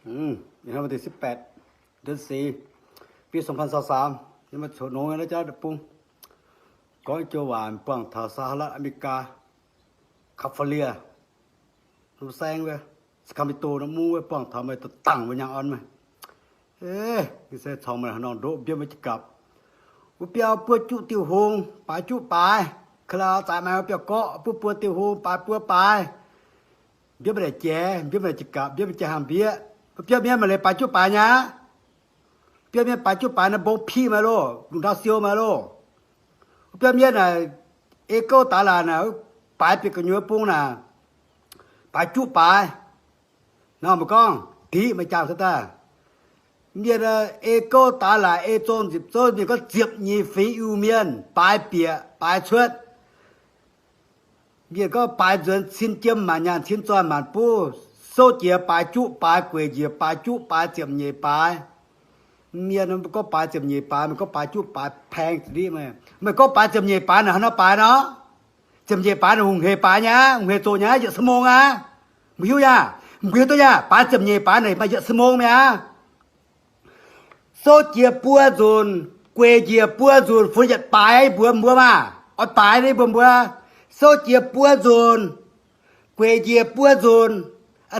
วันที่สิบแปด เดือนสี่ ปีสองพันสามสิบสาม yie mbuo coqv nongx nyei naaiv jauv deic-bung gorngv joux waac buangh taux สหรัฐอเมริกา California, norm saeng wuov, Sacramento norm mungv wuov, buangh taux meih da'dangc mbuo nyaanh orn meih. Ih se congx meih haaix norm ndoqv mbienv meih jiex gapc. Wuov biauv buov juqv diuh hung, baaix juqv baaix, ka'laaix zaaix maengx wuov biauv gorqv buov buo diuh hung, baaix buo baaix. Mbienv meih daaih jiex, mbienv meih daaih jiex gapc, mbienv meih jiex haangh mbieqv. Wuov biauv mienh maaih leiz baaix juqv baaix nyei aqv. Biauv mienh baaix juqv baaix naaiv mbong piqv maaih loh, lungh ndau siou maaih loh. Wuov biauv mienh naaic, ei gouv daaih laaic naaic, baaix bieqc gu'nyuoz bung naaic, baaix juqv baaix. Nor meih gorngv diqv meih jangx cuotv daaih. Mienh ei gouv daaih laaic ei zong nzipc zouv mienh gorngv ziepc nyeic fingx Iu-Mienh baaix bieqc baaix cuotv. Mienh gorngv baaix nzuonx cin jiem maanc nyaanh cin zoih maanc buv, souv jiex baaix juqv baaix, gueic njiec baaix juqv baaix, ziepc nyeic baaix. Mienh gorngv baaix ziepc nyeic baaix, meih gorngv baaix juqv baaix paeng za'diqv meih. Meih gorngv baaix ziepc nyeic baaix naaic hnangv naaiv baaix nor? Ziepc nyeic baaix naaic hungh hec baaix nyei aqv, hungh hec zoqc nyei aqv, yietc ชั่วโมง aqv. Mbuo hiuv yaac, mbuo hiuv duqv yaac baaix ziepc nyeic baaix naaic maaih yietc ชั่วโมง meih aqv. Souv jiex buo nzunc, gueic njiec buo nzunc, funx yietc baaix mbuox mbuo maah. Oix baaix ni mbuox mbuo. Souv jiex buo nzunc, gueic njiec buo nzunc,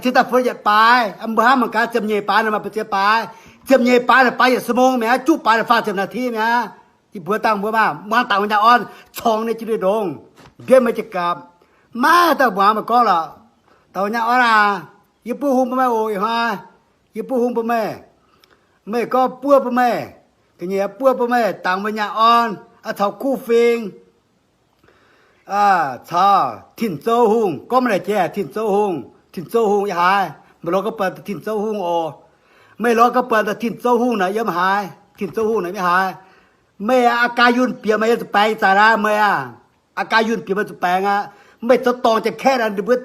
cingx daaih funx yietc baaix. Mbuo hnamv mangc gaax, ziepc nyeic baaix naaic maaih buo ziex baaix. Ziepc nyeic baaix naaic baaix yietc ชั่วโมง mi'aqv, juqv baaix naaic faah ziepc นาที mi'aqv. Yie mbuox dangh mbuo maah, muangx dangh wuov nyaanh orn, congx ninh jienv nduqc ndongc, mbienv meih jiex gapc. Maiv daaih muangx meih gorngv lorqc. Dangh wuov nyaanh orn aac, yie buov hung bun meih oc, ih hnoi yie buov hung bun meih. Meih gorngv buov bun meih, ga'nyiec buov bun meih dangh mbuo nyaanh orn, caux kuv fing, caux Tin-Zou Hungh. Gorngv maaih naaic jiex Tin-Zou Hungh, Tin-Zou Hungh yie haiz, meih lorz ga'buatc Tin-Zou Hungh oc. Meih lorz ga'buatc Tin-Zou Hungh naaic yiem haaix, Tin-Zou Hungh naaic yiem haaix. Meih aqv, aa gaa yunh bieqc meih yiem zuqc baengx zanc aqv, meih aqv. Aa gaa yunh bieqc meih zuqc baengx aqv. Meih zoux dorngc jiex kaeqv ninh mbuo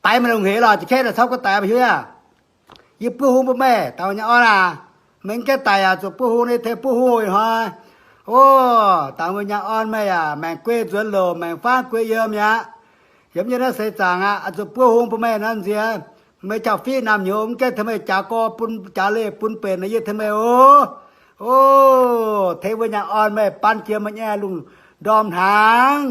daix meih lungh hec lorqc, jiex kaeqv ninh camv guoqv daix meih hiuv aqv. Yie buov hung bun meih, dangh wuov nyaanh orn aac. Meih mv gaengh daic yaac zuqc buov hung, ninh tengx buov hung ih hnoi. O, dangh wuov nyaanh orn meih yaac maengc guei nzuonx louc, maengc faanv guei yiem mi'aqv. Yiem yie naaiv seix zaangc aqv, zuqc buov hung bun meih nor nziex. Meih jauv-fiqv naamh nyouz mv gaengh tengx meih jaax gorx bun, jaax leih bun mbenc nor yie tengx meih oc. O, tengx wuov nyaanh orn meih, ban jiex meih nyei lungh ndorm hnaangx,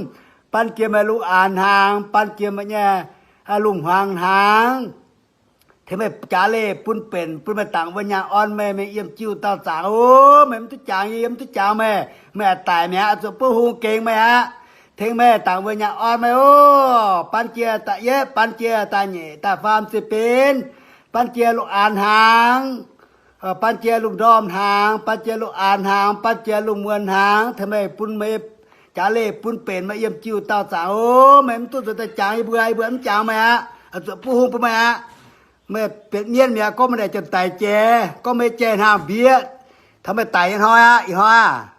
ban jiex meih lungh aanx hnaangx, ban jiex meih nyei lungh hmuangx hnaangx. Tengx meih jaax leih bun mbenc, bun meih dangc wuov nyaanh orn meih, meih yiem jiu dauh zaangc oc. Meih mv duqv jangx yie, yie mv duqv jangx meih, meih aqc daic mi'aqv, zuqc buov hung gengx meih aqv. Tengx meih dangc wuov nyaanh orn meih oc. Ban jiex da'yietv, ban jiex da'nyeic, da'faam ziepc benx, ban jiex lungh aanx hnaangx, ban jiex lungh ndorm hnaangx, ban jiex lungh aanx hnaangx, ban jiex lungh muonz hnaangx. Tengx meih bun meih jaax leih bun mbenc, meih yiem jiu dauh zaangc oc. Meih mv duqv zuqc daaih jangx yie mbuo, yie mbuo mv jangx meih aqv, zuqc buov hung bun meih aqv. Meih benx mienh mi'aqv, gorngv meih daaih janx-daic jiex, gorngv meih jai hnaangx mbieqv, taux meih daic nyei hnoi aqv, ih hnoi aqv.